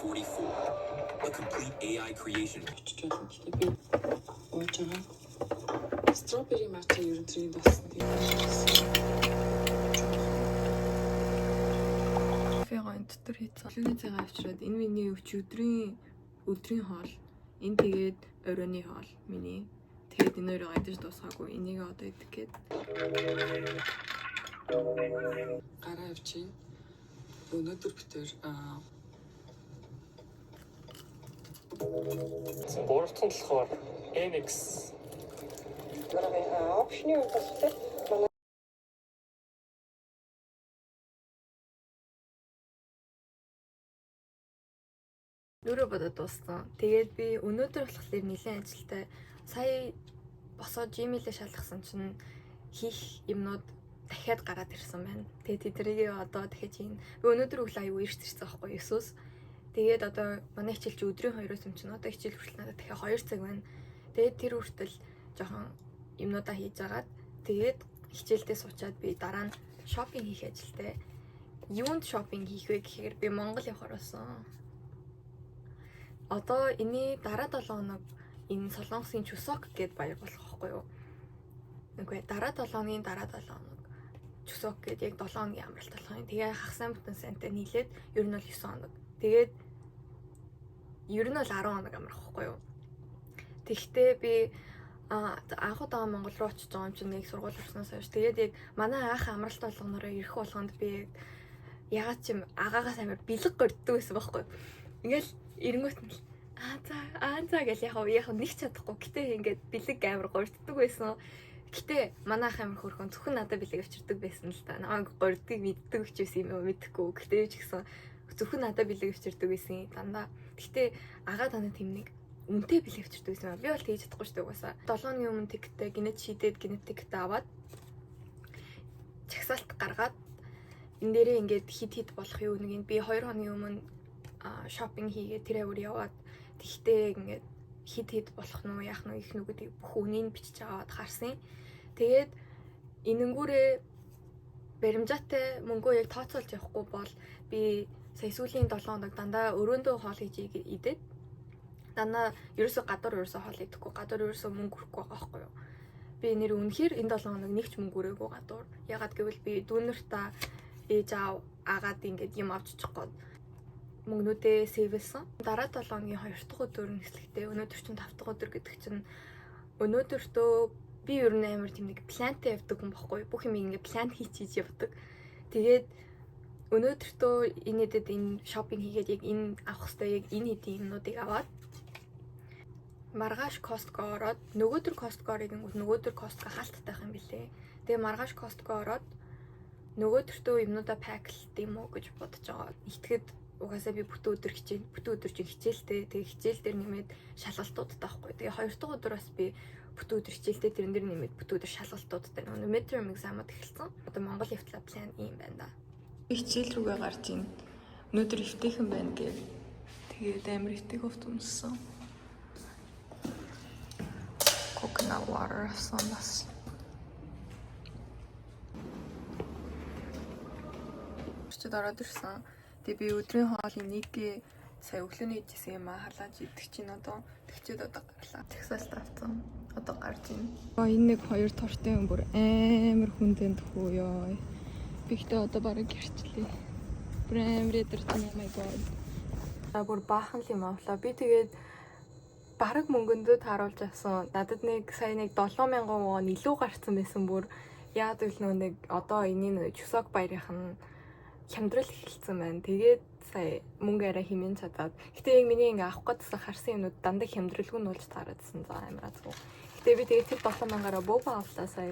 44, a complete AI creation Очиж болно. Гэхдээ би ууж байгаа. Strawberry matcha ер нь тренд болсон. Тийм. Кофегаа энэ дотор хийцэн. Өглөөний цайгаа авчираад энэ миний өдрийн хоол. Энэ тэгээд оройны хоол миний. Тэгээд энэ хоёроо идэж дуусгаагүй. Энийг одоо идэх гээд. Гараа явчихъя. Өнөөдөр бид тэр Гурав дахь нь болохоор NX. Манай опшны хувьд болохоор манай Нүрээ бодоод дууссан. Тэгээд би өнөөдөр болохоор нэлээд ажилтай. Сая босоод Gmail-ээ шалгасан чинь хийх юмнууд дахиад гараад ирсэн байна. Тэгээд тэднийг одоо дахиад хийн. Би өнөөдөр өглөө аюу ирч ирсэн байхгүй 9-өөс. Тэгээд одоо манай хичээл чи өдрийн 2-оос юм чинь одоо хичээл хүртэл надад дахиад 2 цаг байна. Тэгээд тэр хүртэл жоохон юмнуудаа хийж агаад тэгээд хичээлдээ суучаад би дараа нь шопинг хийх ажилтай. Юунд шопинг хийх вэ гэхээр би Монгол явахар болсон. Одоо энэний дараа 7 хоног энэ Солонгосын Чусок гээд баяр болох байхгүй юу? Үгүй дараа 7 хоногийн дараа 7 хоног Чусок гээд яг 7 хоногийн амралт болох юм. Тэгээ хагас сайн бүтэн сайнтай нийлээд ер нь бол 9 хоног. Тэгээд ер нь бол 10 хоног амрах байхгүй юу? Тэгтээ би анх удаа Монгол руу очиж байгаа юм чинь нэг сургууль орсноос хойш. Тэгээд яг манай анх амралт болгонороо ирэх болгонд би яг ягаад ч юм агаагаас амар бэлэг горддог байсан байхгүй юу? Ингээл эренгүүт нь л, аа за аа за гэл яг нэг чадахгүй. Гэтэ ингээд бэлэг амар горддог байсан. Гэтэ манай ах амар хөрхөн зөвхөн надад бэлэг авчирдаг байсан л та. Намайг гордгийг мэддэг ч байсан юм уу мэдэхгүй. Гэтэ ч гэсэн зөвхөн надад бэлэг авчирдаг байсан дандаа. Гэтэ агаа дандаа тийм нэг үнэтэй бэлэг авчирдаг байсан юм. Би бол тэгж чадахгүй шүү дээ угаасаа. 7 хоногийн өмнө тэгтээ гинэт шийдээд гинэт тэгтээ аваад чагсаалт гаргаад энэ дээрээ ингээд хит хит болох юу нэг нь би 2 хоногийн өмнө шопинг хийгээд тэр авир яваад тэгтээ ингээд хит хит болох нь уу яах нь их нү гэдэг бүх үнийг бичиж аваад харсан. Тэгээд энэнгүүрээ баримжаатай мөнгөө яг тооцоолж явахгүй бол би сая сүүлийн 7 хоног дандаа өрөөндөө хоол хийж идээд дандаа ерөөсөө гадуур ерөөсөө хоол идэхгүй гадуур ерөөсөө мөнгө өрөхгүй байгаа байхгүй юу. Би нэр үнэхээр энэ 7 хоног нэг ч мөнгө өрөөгүй гадуур. Ягаад гэвэл би дүүнэртаа ээж аав агаад ингээд юм авч очих гээд мөнгнүүдээ сейвэлсэн. Дараа 7 хоногийн 2 дахь өдөр нь эхлэхдээ өнөөдөр чинь 5 дахь өдөр гэдэг чинь өнөөдөртөө би ер нь амар тийм нэг плантай явдаг хүн байхгүй. Бүх юм ингээд план хийж хийж явдаг. Тэгээд өнөөдөртөө энэ хэдэд энэ шопинг хийгээд яг энэ авах хэвээр яг энэ хэдийн юмнуудыг аваад маргааш Costco ороод нөгөөдөр Costco орыг нөгөөдөр Costco хаалттай байх юм билээ. Тэгээ маргааш Costco ороод нөгөөдөртөө юмнуудаа паклт юм уу гэж бодож байгаа. Итгэд угаасаа би бүтэн өдөр хичээл бүтэн өдөр чинь хичээлтэй. Тэгээ хичээл дээр нэмээд шалгалтуудтай байхгүй. Тэгээ хоёр дахь өдөр бас би бүтэн өдөр хичээлтэй тэрэн дээр нэмээд бүтэн өдөр шалгалтуудтай. Нөгөө midterm exam-ад эхэлсэн. Одоо Монгол явтлаа план ийм байна да. Хичээл рүүгээ гарч ийн. Өнөөдөр эвтэйхэн байна гээ. Тэгээд амар эвтэйх хувт өмссөн. Coconut water авсан бас. Өчигд ороод ирсэн. Тэгээ би өдрийн хоолыг нэггээ сая өглөөний идчихсэн юм аа халааж идэх чинь одоо тэгчээд одоо гарлаа. Тэгсэлт авсан. Одоо гарч ийн. Энэ нэг хоёр тортын бүр амар хүндэн тхүү ёо. Би ихтэй одоо бараг гэрчлээ. Бүр амар ядарч байна oh my god. За бүр баахан л юм авлаа. Би тэгээд бараг мөнгөндөө тааруулж авсан. Надад нэг сая нэг 7000 вон илүү гарцсан байсан бүр. Яад гэвэл нөө нэг одоо энэний Чусок баярынх нь хямдрал эхэлсэн байна. Тэгээд сая мөнгө арай хэмээн чадаад. Гэтэ яг миний ингээ авах гэдсэн харсан юмнууд дандаа хямдралгүй нуулж таараадсэн. За амар азгүй. Гэтэ би тэгээд тэр 7000-аараа бөбө авлаа сая.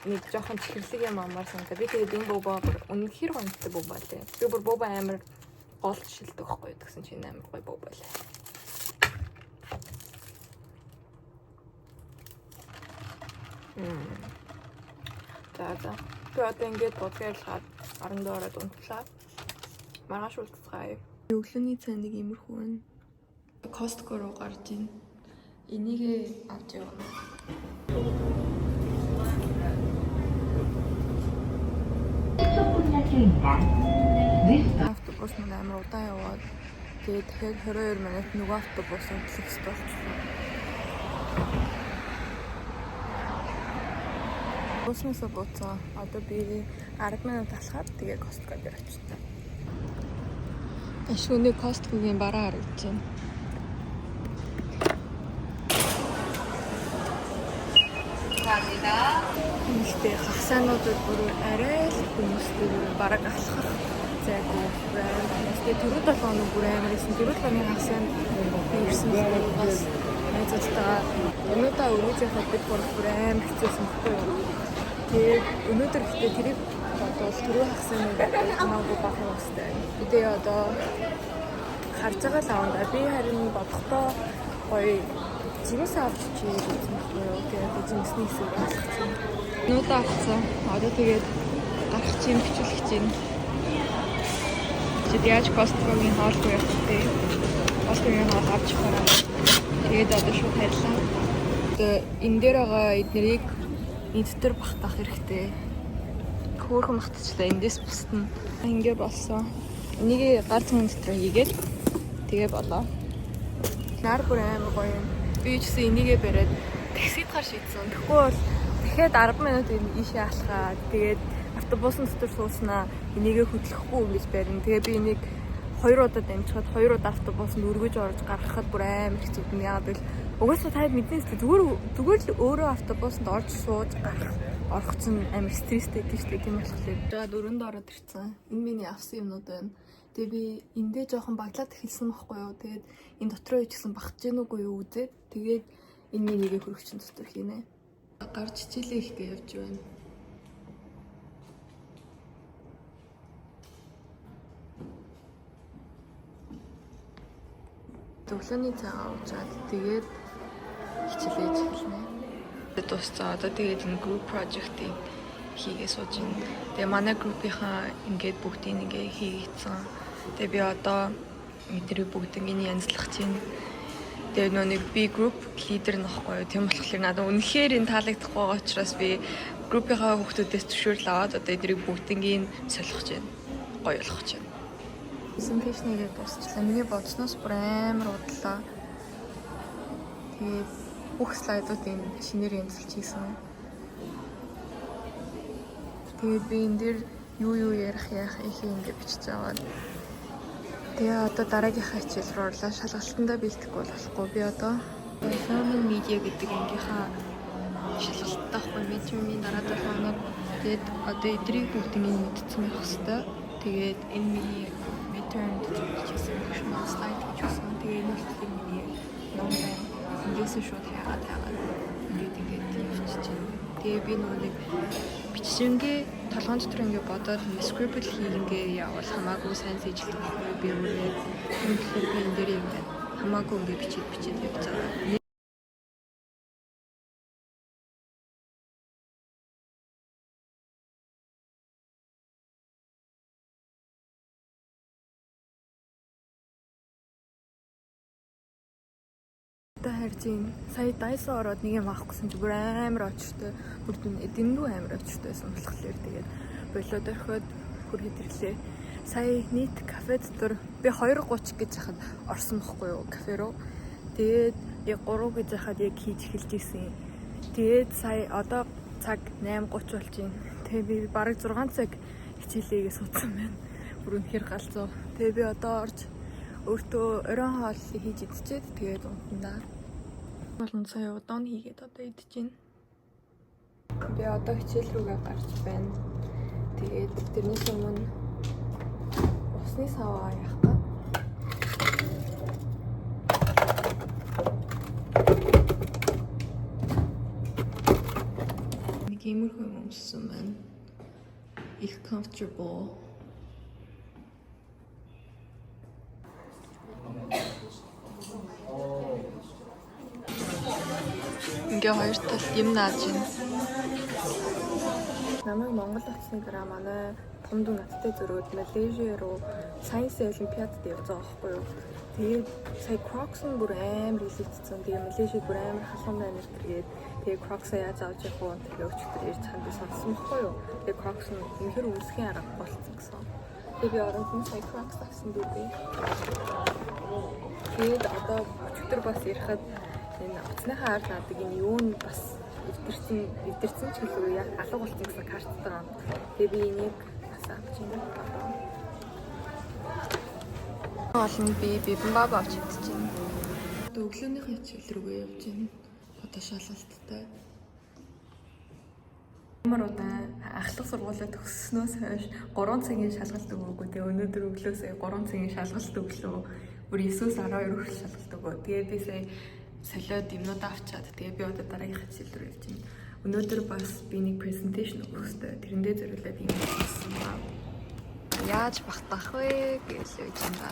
Нэг жоохон чихэрлэг юм амаар санагдаа. Би тэгээд энэ бөбө бүр үнэхээр гонцтой бөбө лээ. Би бүр бөбө амар голж шилдэг байхгүй юу гэсэн чинь амар гоё бөбө лээ. За за. Би одоо ингээд будгаарлахад 12 ороод унтлаа. Маргааш уулзцгаая. Өглөөний цай нэг иймэрхүү байна. Costco руу гарч ийн. Энийг авч явна. Автобус мань амар удаан яваад Тэгээд дахиад 22 минут нөгөө автобус хөдлөх ёстой болчихлоо. Буснасаа буцаа. Одоо би 10 минут алхаад тэгээ Costco дээр очихлоо. Ашгүй Costco-гийн бараа харагдаж байна. Гэхдээ хагасаануудад бүр арай л хүмүүстэй бүр бараг алхах зайгүй амар хүмүүстэй түрүү 7 хоног бүр амар исэн. Түрүү 7 хоногийн хагасаанд би ирсэн болохоор бас найзуудтайгаа өнөөдөр өргөж явахад бид гурав бүр амар хэцүүсэн байхгүй юу. Тэгээд өнөөдөр гэхдээ тэрийг бодвол түрүү хагасааны хамаагүй бахан устай. Тэгээ одоо харж байгаа л аавда би харин бодохдоо гоё жимс авч чи гэж үзсэн байхгүй юу. Тэгээд одоо жимсний хэсэг алхах чинь. Нуудаа авцсан. Одоо тэгээд гарах чинь бичлэх чинь. Тэгэд яаж Costco-гийн хоолгүй явах вэ? Costco-гийн хоол авч явахаараа. Тэгээд одоо шууд харьлаа. Одоо энэ дээр байгаа эднэрийг энэ дотор багтаах хэрэгтэй. Хөөхөн багтчихлаа. Эндээс бусдна. Ингээ болсон. Энийг гар зүүн дотор хийгээд тэгээ болоо. Нар бүр амар гоё юм. Би ч гэсэн энийгээ бариад таксид гар шийдсэн. Тэгэхгүй бол дахиад 10 минут энэ ийшээ алхаад тэгээд автобусын дотор сууснаа энийгээ хөдлөхгүй ингэж барина. Тэгээ би энийг хоёр удаа дамжихад хоёр удаа автобусанд өргөж орж гаргахад бүр амар хэцүү юм. Яагаад гэвэл угаасаа та мэднэ шүү дээ. Зүгээр л өөрөө автобусанд орж сууж гарах орох чинь амар стресстэй гэдэг шүү дээ. Тийм болохоор. За дөрөнд ороод ирсэн. Энэ миний авсан юмнууд байна. Тэгээ би эндээ жоохон баглаад эхэлсэн байхгүй юу. Тэгээд энэ дотроо ичсэн багтж гин үгүй юу үзээд тэгээд энэ минийгээ хөрөгчин дотор хийнэ. Гарч хичээлээ ихтэй явж байна. Өглөөний цайгаа уучаад тэгээд хичээлээ эхэлнэ. Дууссан. Одоо тэгээд энэ group project-ийг хийгээ сууж байна. Тэгээ манай группийнхаа ингээд бүгдийг ингээ хийгээсэн. Тэгээ би одоо эдгээр бүгднийг янзлах чинь. Тэгээ нөө нэг би group leader нөхгүй юу. Тийм болохоор надад үнэхээр энэ таалагдахгүй байгаа учраас би группийнхаа хүүхдүүдээс зөвшөөрөл аваад одоо эдгээрийг бүгднийг солих чинь. Гоё болгох чинь. Presentation хийгээд дуусчлаа. Миний бодсноос бүр амар удлаа. Тэгээд бүх слайдуудыг шинээр янзлж хийсэн. Тэгээд би энэ дээр юу ярих яах их ингэ бичиж аваад. Тэгээ одоо дараагийнхаа хичээл рүү орлоо. Шалгалтандаа бэлтгэхгүй болохгүй. Би одоо Film and Media гэдэг ангийнхаа шалгалттай байхгүй midterm-ийн дараа 7 хоног. Тэгээд одоо эдрийг бүгднийг мэдсэн байх хэвээр. Тэгээд энэ миний midterm гэж хийсэн багш маань слайд хийж өгсөн. Тэгээ энэ болохоор миний ном байна. Эндээсээ шууд хайгаад ингээд явчихж байна. Тэгээ би нөгөө нэг бичсэнгээ толгоон дотор ингээ бодоод ингээ scribble хийгээ явал хамаагүй сайн сэжилдэг байхгүй би өөрөө. Тийм болохоор би энэ дээр ингээд хамаагүй ингээ бичээд явж байгаа. Одоо харж ийн. Сая Daiso ороод нэг юм авах гэсэн чи бүр амар очиртой. Бүр дэндүү амар очиртой байсан болохоор тэгээд болоод орхиод хүрээд ирлээ. Сая нийт кафе дотор би 2:30 гэж хахад орсон бохгүй юу кафе руу. Тэгээд яг 3 гэж хахад яг хийж эхэлж исэн. Тэгээд сая одоо цаг 8:30 болж байна. Тэгээд би бараг 6 цаг хичээлээгээ суудсан байна. Бүр үнэхээр галзуу. Тэгээд би одоо орж өөртөө оройн хоол хийж идчихэд тэгээд унтана. Болон сая удаан хийгээд одоо идэж байна. Би одоо хичээл рүүгээ гарч байна. Тэгээд тэрнээс өмнө усны саваа яах гээд. Нэг иймэрхүү юм өмссөн байна. Их comfortable. Ингээ хоёр талд юм нааж байна. Намайг Монгол очсны дараа манай том дүү надтай зөрөөд Малайзия руу Science Olympiad-д явж байгаа байхгүй юу. Тэгээд сая Crocs нь бүр амар илэгдсэн. Тэгээ Малайзид бүр амар халуун байна тэргээд тэгээ Crocs-а яаж авч явах вэ? Тэгээ өчигдөр ирж чанд би сонссон байхгүй юу. Тэгээ Crocs нь үнэхээр үүсхийн арга болцсон гэсэн. Тэгээ би оронд нь сая Crocs авсан дүүгээ. Тэгээд одоо өчигдөр бас ирэхэд энэ утасныхаа ард наадаг энэ юу нь бас эвдэрсэн ч гэлгүй яг алга болсон гэсэн карттай юм. Тэгээ би энийг бас авч байна. Олон би бибимбап авч идчихэв. Өглөөнийхөө хичээл рүүгээ явж байна. Одоо шалгалттай. Ямар удаан ахлах сургуулаа төгсснөөс хойш 3 цагийн шалгалт өгөөгүй. Тэгээ өнөөдөр өглөө сая 3 цагийн шалгалт өглөө. Бүр 9-өөс 12 хүртэл шалгалт өгөө. Тэгээ би сая солиод юмнуудаа авчаад тэгээ би одоо дараагийн хичээл рүү явж байна. Өнөөдөр бас би нэг презентацийн өгөх хэрэгтэй. Тэрэндээ зориулаад юм хийсэн ба. Яаж багтаах вэ гэж явж байна.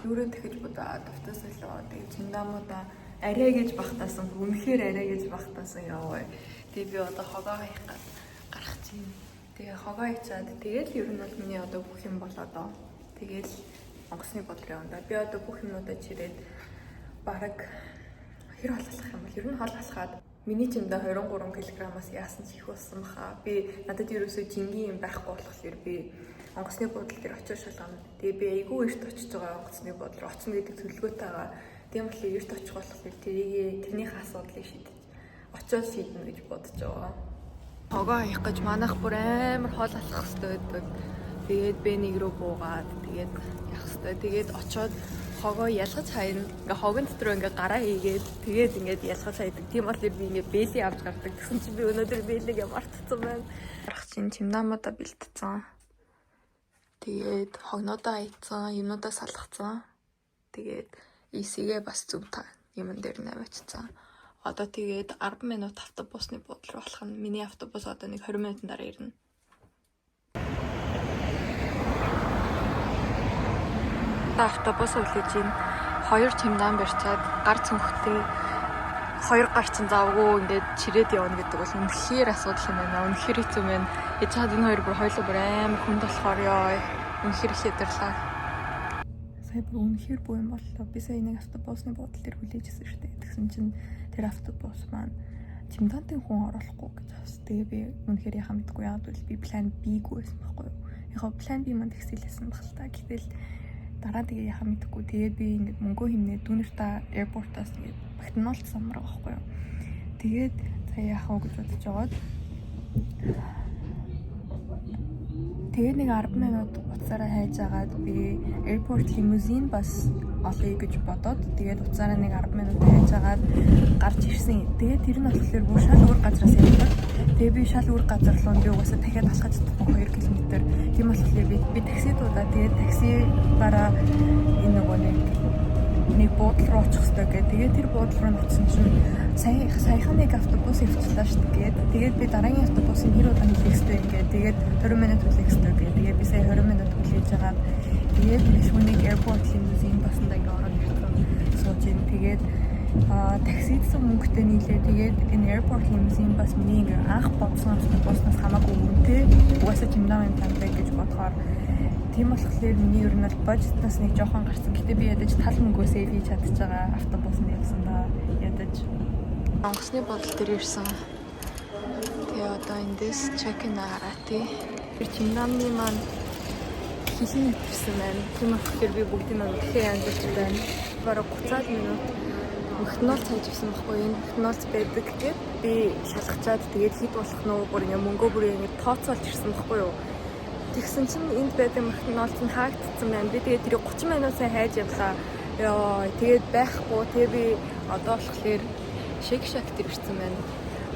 Нүрээ тэхэж будаад автаа солио. Тэгээ чимдамуудаа арай гэж багтаасан. Үнэхээр арай гэж багтаасан яваа. Тэгээ би одоо хогоо хаях гад гарах чинь. Тэгээ хогоо хийчаад тэгэл ер нь бол миний одоо бүх юм болоо доо. Тэгэл онгоцны бодлоо явна да. Би одоо бүх юмнуудаа чирээд бараг хэр хол алхах юм бол ер нь хол алхаад миний чимдээ 23 кг-аас яасан ч их болсон баха. Би надад ерөөсөө жингийн юм байхгүй болохоор би онгоцны буудлын дээр очиж шалгана. Тэгээ би айгүй эрт очиж байгаа онгоцны буудлын руу очно гэдэг төлөвлөгөөтэйгээ. Тийм болохоор эрт очих болохоор тэрийг тэрнийхээ асуудлыг шийдэж очиод шийднэ гэж бодож байгаа. Хогоо хаях гэж манайх бүр амар хол алхах хэрэгтэй байдаг. Тэгээд бэ нэг рүү буугаад тэгээд явах хэрэгтэй. Тэгээд очиод хогоо ялгаж хайна. Ингээ хогон дотор ингээ гараа хийгээд тэгээд ингээд ялгаж хайдаг. Тийм болохоор би ингээ бэлий авч гардаг. Тэгсэн чинь би өнөөдөр бэлийг мартцсан байна. Гарах чинь чимнамуудаа бэлтцсэн. Тэгээд хогнуудаа хайцсан, юмнуудаа салгацсан. Тэгээд исигээ бас зөв та юмн дээр нь аваачсан. Одоо тэгээд 10 минут автобусны буудлын руу алхах нь. Миний автобус одоо нэг 20 минутын дараа ирнэ. Автобус үлээж ин 2 чемодан барьчаад гар цүнхтэй 2 гар чин завгүй ингээд чирээд явна гэдэг бол үнэхээр асуудал юм байна. Үнэхээр хэцүү байна. Яж чад энэ хоёр бүр хоёулаа бүр амар хүнд болохоор ёо. Үнэхээр их ядэрлаа. Сая бүр үнэхээр бүү юм боллоо. Би сая нэг автобусны буудлын дээр хүлээж ирсэн шүү дээ. Тэгсэн чинь тэр автобус маань чемодантай хүн оруулахгүй гэж авсан. Тэгээ би үнэхээр яхаа мэдгүй. Яг бол би план B-гүй байсан байхгүй юу? Яг план B маань тэгсэлсэн баг л та. Гэтэл дараа тэгээ яхаа мэдгүй. Тэгээд би ингээд мөнгөө хэмнээ дүүнэртаа airport-аас ингээд McDonald's самраг байхгүй юу? Тэгээд за яах вэ гэж бодож байгаад тэгээд нэг 10 минут утсаараа хайж агаад би airport limousine бас олъё гэж бодоод тэгээд утсаараа нэг 10 минут хайж агаад гарч ирсэн. Тэгээд тэр нь болохоор бүр шал өөр газраас явдаг. Тэгээд би шал өөр газар руу би угаасаа дахиад алхаж чадахгүй 2 км. Тийм болохоор би такси дуудаад тэгээд таксигаараа энэ нөгөө нэг буудлын руу очих хэрэгтэй гэдэг. Тэгээд тэр буудлын руу очсон чинь саяхан нэг автобус явчихлаа шүү дээ. Тэгээд би дараагийн автобусыг хэр удаан хүлээх хэрэгтэй ингээд. Тэгээд 20 минут хүлээх хэрэгтэй гэдэг. Тэгээд би сая 20 минут хүлээж агаад тэгээд шүнийг airport limousine басанда ингээд ороод ирсэн. Сууж ин тэгээд таксидсан мөнгөтэй нийлээ. Тэгээд энэ airport limousine бас миний ингээд анх бодсон автобуснаас хамаагүй үнэтэй. Угаасаа чимдаа юм тантай гэж бодохоор тийм болохоор миний ер нь бол бажетнаас нэг жоохон гарсан. Гэтэ би ядаж тал мөнгөө сейв хийж чадчих байгаа автобусанд явсан да. Ядаж. Онгоцны бодол дээр ирсэн. Тэгээ одоо эндээс check-in хараа тий. Тэр чимдамны маань хилэн ирсэн байна. Тийм болохоор би бүгдийг нь үнэхээр янзалж байна. Бараг 30 минут McDonald's хайж ирсэн байхгүй юу? Энэ McDonald's байдаг гэхэд би шалгачаад тэгээд хэд болох нь бүр ингээ мөнгөө бүр ингээ тооцоолж ирсэн байхгүй юу? Тэгсэн чинь энд байдаг McDonald's нь хаагдсан байна. Би тэгээд тэрийг 30 минут сайн хайж явлаа. Йоо, тэгээд байхгүй. Тэгээ би одоо болохоор Shake Shack дээр ирсэн байна.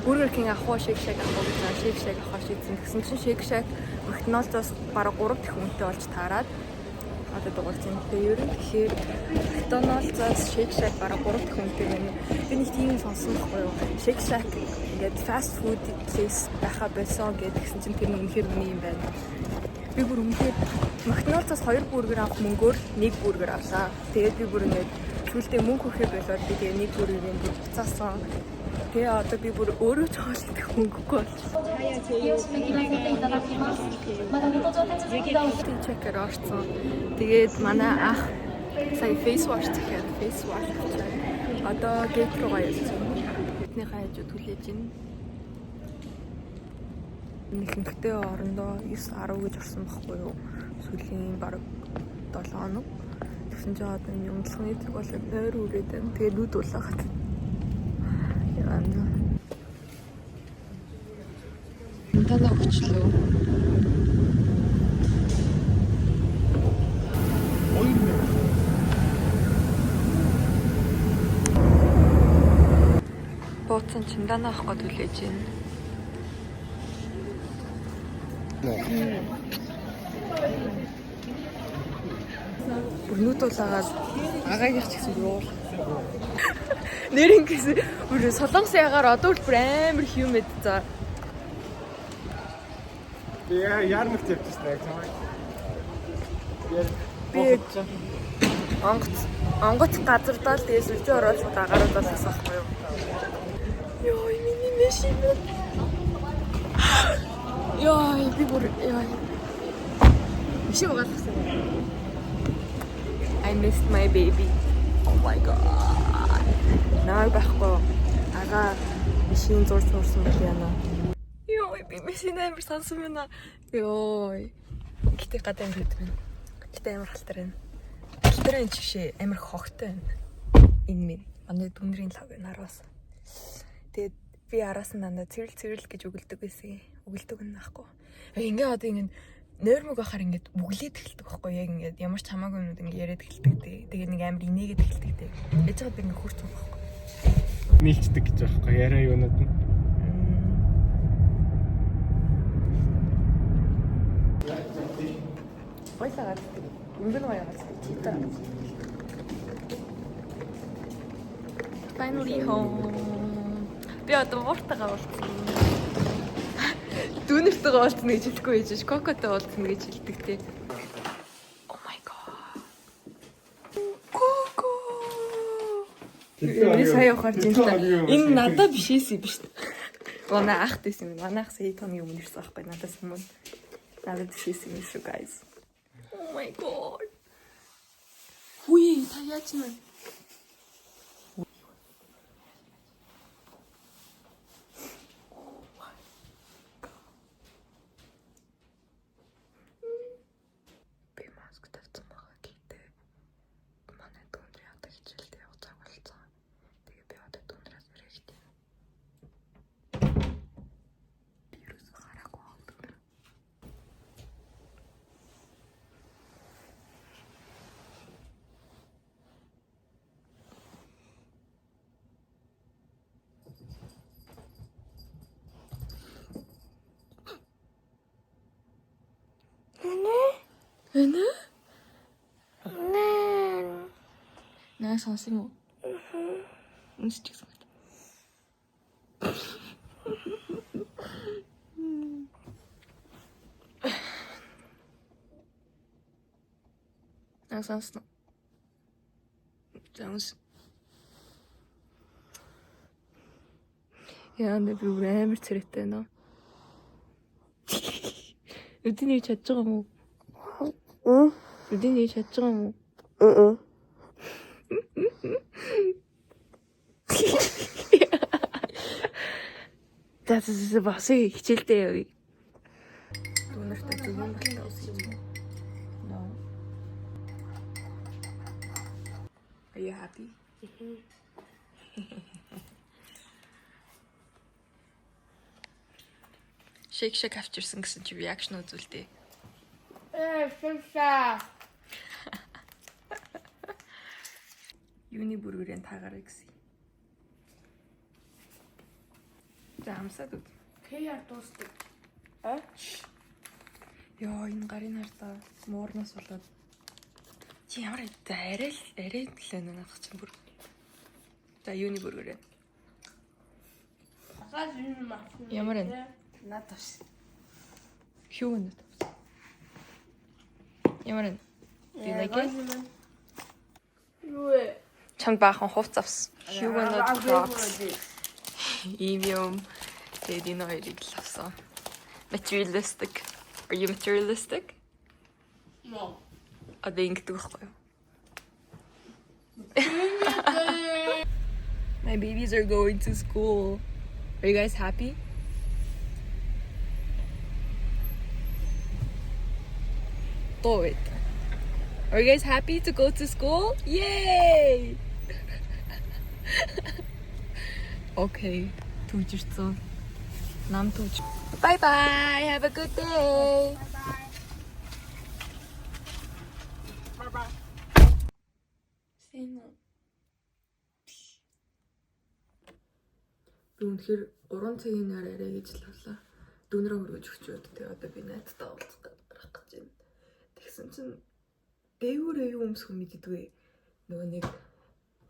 Burger King авах уу, Shake Shack авах уу гэж байна. Shake Shack авахар шийдсэн. Тэгсэн чинь Shake Shack McDonald's-аас бараг 3 дахин үнэтэй болж таарад одоо дугуйлж байна. Тэгээ ер нь тэгэхээр McDonald's-аас Shake Shack бараг 3 дахин үнэтэй байна. Би нэг тийм сонссон байхгүй юу? Shake Shack ингээд fast food place байхаа болсон гэдгсэн чинь тэр нь үнэхээр үнэ юм байна. Би бүр үнэхээр McDonald's-аас 2 бургер авах мөнгөөр 1 бургер авлаа. Тэгээд би бүр ингээд сүүлдээ мөнгө хүрэхээ болоод би тэгээ 1 бургерийг бүр буцаасан. Тэгээ одоо би бүр өөрөө ч хоол идэх мөнгөгүй болчихсон. Чекер орсон. Тэгээд манай ах сая face wash захиад face wash авчаа. Одоо гейт руугаа явж байна. Бидний хажууд хүлээж байна. Ихэнхдээ орондоо 9 10 гэж орсон байхгүй юу? Сүүлийн бараг 7 хоног. Тэгсэн чинь одоо энэ юмдлахны цаг болоод нойр үрээд байна. Тэгээ нүд улаагаад. Яа. Танаа өгчлөө. Бууцсан чимдаана авах гээд хүлээж байна. Бүр нүд улаагаад агаагийнх ч гэсэн юу. Нэр ингэсэн бүр солонгосын ягаар одоо бүр амар humid за. Яа, ярмарк тавьчихсан яг чамайг. Би онгоц газардаал тэгээ сүлжээ ороод шууд агарууд болгосон байхгүй юу? Йоо, миний машин. Йоо, би бүр ёо. Машин угаалгасан. I missed my baby. Oh my god. Намайг байхгүй. Ага машин зурж мурсан бол яана. Йоо, би машин амар сансан байна. Йоо. Гэтэ гадаа юм хэд байна. Гэтэ амар халтар байна. Халтар энэ жишээ амар хогтой байна. Энэ минь. Манай дүндрийн лав байна араас. Тэгээд би араас нь дандаа цэвэрл цэвэрл гэж өгөлдөг байсан. Өгөлдөг нь байхгүй. Ингээ одоо ингэ нойрмог байхаар ингээд бүглээд эхэлдэг байхгүй яг ингээд ямар ч хамаагүй юмнууд ингээд яриад эхэлдэг тий. Тэгээд нэг амар инээгээд эхэлдэг тий. Ээж байгаа би ингээд хурц юм байхгүй. Нийлцдэг гэж байхгүй яриа юунууд нь. Баялаа гардаг. Өнгөн гоё гардаг. Чита. Finally home. Би одоо мууртайгаа уулзсан. Дүүнэртэйгээ уулзна гэж хэлэхгүй байж ш. Кокотой уулзна гэж хэлдэг те. Oh my god. Коко. Би сая явахаар жинтэй. Энэ надад биш эсэ биш. Манай ах дэсэн юм. Манай ах сая тооны өмнө ирсэн байхгүй надаас өмнө. Надад биш эсэ юм шүү guys. Oh my god. Хүй та яаж нэ? Би маск тавьсан байгаа гэхдээ манай дүүнрийн одоо хичээлд явах цаг болцсон. Тэгээ би одоо дүүнрээс ирэхэд юм. Би юусоо хараагүй байна дүүнэр. Нэ? Наа сонсон юм уу? Үнсчихсэн байна. Наа сонсон. За үнс. Яа, нэ би бүр амар царайтай байна. Өдний чадж байгаа юм уу? Өдний чадж байгаа юм уу? За за за босъё хичээлдээ явъя. Дүүнэртэй зөвөн болтой ус юм. No. Are you happy? Shake shake авчирсан гэсэн чи reaction үзүүлдэ. Шимшаа. Юуны бүргэрэн таагараа гэсэн. За амсаад үз. Кэр дуустдаг. Йоо, энэ гарын харлаа. Муурнаас болоод. Чи ямар за арай л арай л байна наадах чинь бүр. За юуны бүргэрэн. Газ юм авсан. Ямар вэ? Над авсан. Хүү нэ. Ямар вэ? Do you like it? Юу вэ? Чамд баахан хувц авсан. Huguenot Crocs. Ийм юм. Тэгээд энэ хоёрыг л авсан. Materialistic. Are you materialistic? No. Одоо ингэдэг байхгүй юу? My babies are going to school. Are you guys happy? дутуу байдаг. Are you guys happy to go to school? Yay! Okay. Түжирсэн. Нам түж. Bye bye. Have a good day. Сайн уу? Би үнэхээр 3 цагийн нар арай гэж л авлаа. Дүүнрээ хөргөж өгчөөд тэгээ одоо би найзтайгаа уулзах гарах гэж байна. Тэгсэн чинь дээгүүрээ юу өмсөх юм мэддэггүй. Нөгөө нэг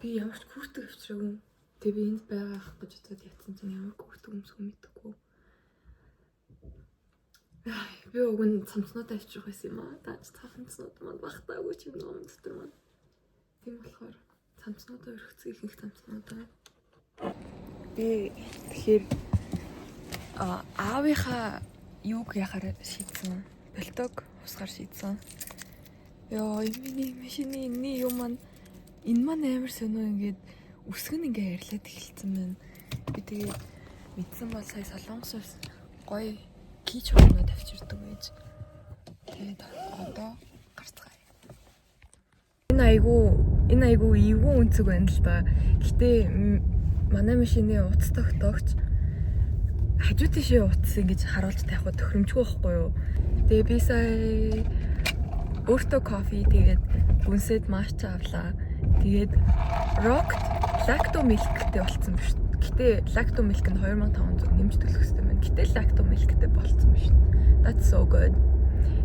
би ямар ч күртэг авчираагүй. Тэгээ би энд байгаа ах гэж бодоод ятсан чинь ямар күртэг өмсөх юм мэдэхгүй. Ай, би уг нь цамцнуудаа авчрах байсан юм аа. Даач цамцнууд маань багтаагүй ч юм ном дотор маань. Тийм болохоор цамцнуудаа өргөцсөн ихэнх цамцнуудаа. Би тэгэхээр аавынхаа юуг яхаар шийдсэн. Болтог хусгаар шийдсэн. Йоо, миний машины энэний юм маань энэ маань амар сонио ингээд үсгэн ингээ арилаад эхэлсэн байна. Би тэгээд мэдсэн бол сая Солонгос улс гоё кич хормоо тавьчирдаг байж. Тэгээд одоо гарцгаая. Энэ айгу эвгүй үнцэг байна л да. Гэтэ манай машины утас тогтоогч хажуу тийшээ утас ингэж харуулж тавих тохиромжгүй байхгүй юу. Тэгээ би сая өөртөө кофе тэгээд гүнсэд матча авлаа. Тэгээд rock lacto milkтэй болцсон биш. Гэтэ lacto milk нь 2500 нэмж төлөх хэрэгтэй байна. Гэтэ lacto milkтэй болцсон биш. That's so good.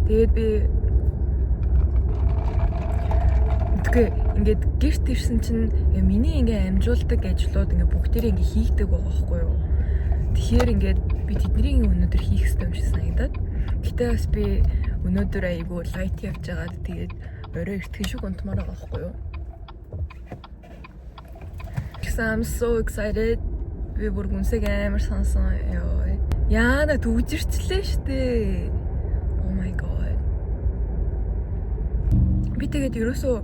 Тэгээд би тэгээ ингээд гэрт ирсэн чинь миний ингээ амжуулдаг ажлууд ингээ бүгдээрээ ингээ хийгдэг байгаа байхгүй юу. Тэгэхээр ингээд би тэднийг өнөөдөр хийх ёстой юм шиг санагдаад. Гэтэ бас би өнөөдөр айгүй light явж байгаад тэгээд орой эртхэн шиг унтмаар байгаа байхгүй юу. Гэсэн I'm so excited. Би бүр гүнсэг амар сансан. Йоо. Яана төгжирчлээ штэ. Oh my god. Би тэгээд ерөөсөө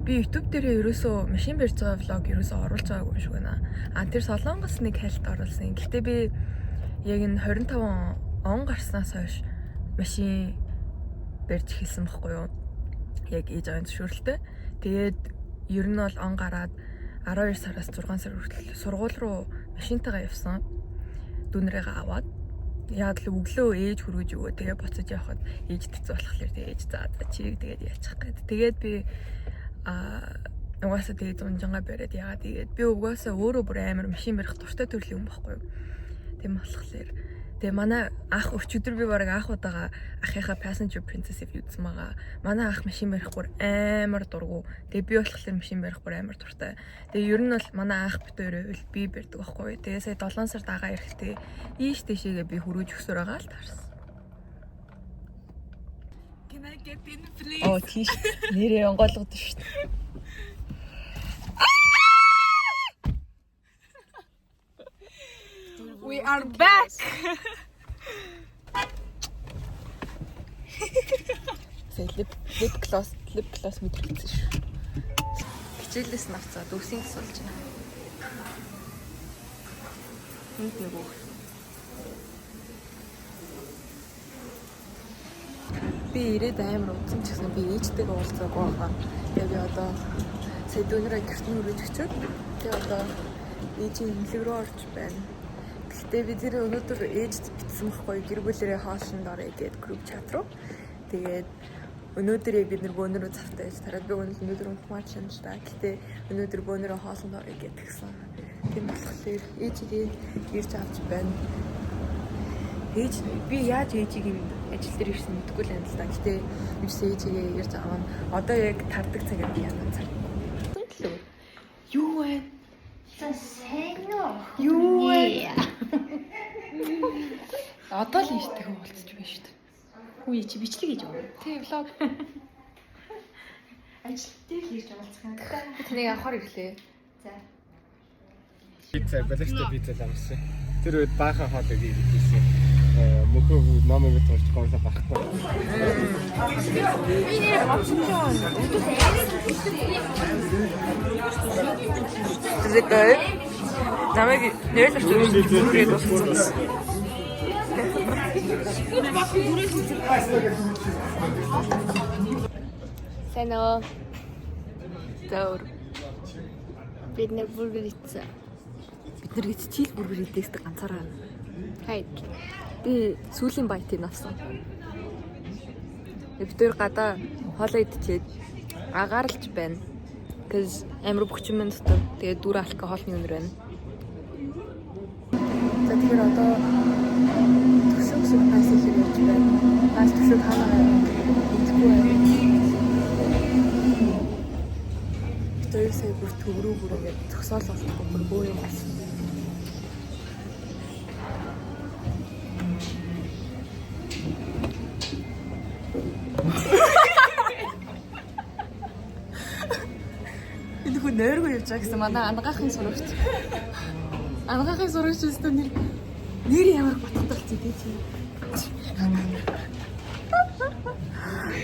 би YouTube дээрээ ерөөсөө машин барьж байгаа vlog ерөөсөө оруулж байгаагүй юм шиг байна. А тэр Солонгос нэг хальт оруулсан. Гэтэ би яг энэ 25 он гарснаас хойш машин барьж эхэлсэн бохгүй юу? Яг ээж аавын зөвшөөрөлтэй. Тэгээд ер нь бол он гараад 12 сараас 6 сар хүртэл сургууль руу машинтайгаа явсан. Дүүнрээгээ аваад яг л өглөө ээж хүргэж өгөө. Тэгээ буцаж явхад ээж хэцүү болохоор тэгээ ээж за за чиг тэгээд яачих гээд. Тэгээд би угаасаа тэгээ зунжангаа бариад яагаад тэгээд би угаасаа өөрөө бүр амар машин барих дуртай төрлийн хүн байхгүй юу. Тийм болохоор тэгээ манай ах өчигдөр би бараг анх удаага ахынхаа passenger princess-ийг үзсэн байгаа. Манай ах машин барих бүр амар дургу. Тэгээ би болохоор машин барих бүр амар дуртай. Тэгээ ер нь бол манай ах бит хоёроо үл би барьдаг байхгүй юу. Тэгээ сая 7 сард агаа ирэхдээ ийш тийшээгээ би хөрөөж өгсөр байгаа л таарсан. Can I get in please? Оо тийш нэрээ онгойлгод шүү дээ. We are back. Сая lip gloss мэдрэгдсэн шүү. Хичээлээс нь авцаад үсийн тусалж байна. Энд нөгөө. Би ирээд амар удсан ч гэсэн би ээжтэйгээ уулзаагүй байгаа. Тэгээ би одоо сая дүүнрээ гэрт нь өргөж өчөөд тэгээ одоо ээжийн эмнэлэг рүү орж байна. Гэхдээ би тэр өнөөдөр ээжд бичсэн байхгүй гэр бүлэрээ хоолнд орё гээд group chat руу. Тэгээд өнөөдөр яг бид нар бөөнөрөө завтай байж тараад би өнөөдөр унтмаар ч юм л да. Гэтэ өнөөдөр бөөнөрөө хоолнд орё гээд тэгсэн. Тийм болохоор ээжигээ ирж авч байна. Ээж би яаж ээжийг юм ажил дээр ирсэн мэдэхгүй л юм л да. Гэтэ ерөөсөө ээжигээ ирж авна. Одоо яг тардаг цагаар би яна цар. Юу вэ? За сайн уу? Юу вэ? Одоо л ээжтэйгээ уулзч байна шүү дээ. Үгүй чи бичлэг хийж байгаа. Тий, vlog. Ажил дээр л хийж уулзах юм да. Би таныг авахар ирлээ. За. Пицца, балертай пицца л амссан. Тэр үед баахан хоол өгье гэж хэлсэн. Мөхөө номыг бид орж гоолоо байхгүй. Is it good? Намайг нэрэл орчих бүрээ дууссан. Сайн уу? Зөөр. Бид нэр бургер идсэн. Бид нар гэж чийл бургер идээстэй ганцаараа. Хайд. Би сүүлийн байтыг авсан. Бид хоёр гадаа хоолоо идчихэд агаарлж байна. Cause амар бөхчмэн дотор тэгээд дүүр алка хоолны өнөр байна. За тэгэхээр одоо төвшөг surprise хийх ярьж байна. Бас төвшөг хаана идэхгүй байна. Бид хоёр сая бүр төврөө бүр ингээд зөксөөл болтгүй бүр бөө юм болсон. Энэ хүн нойргүй явж байгаа гэсэн манай ангаахын сурагч. Ангаахын сурагч өстө нэр нэр ямар баттай болсон тий чи.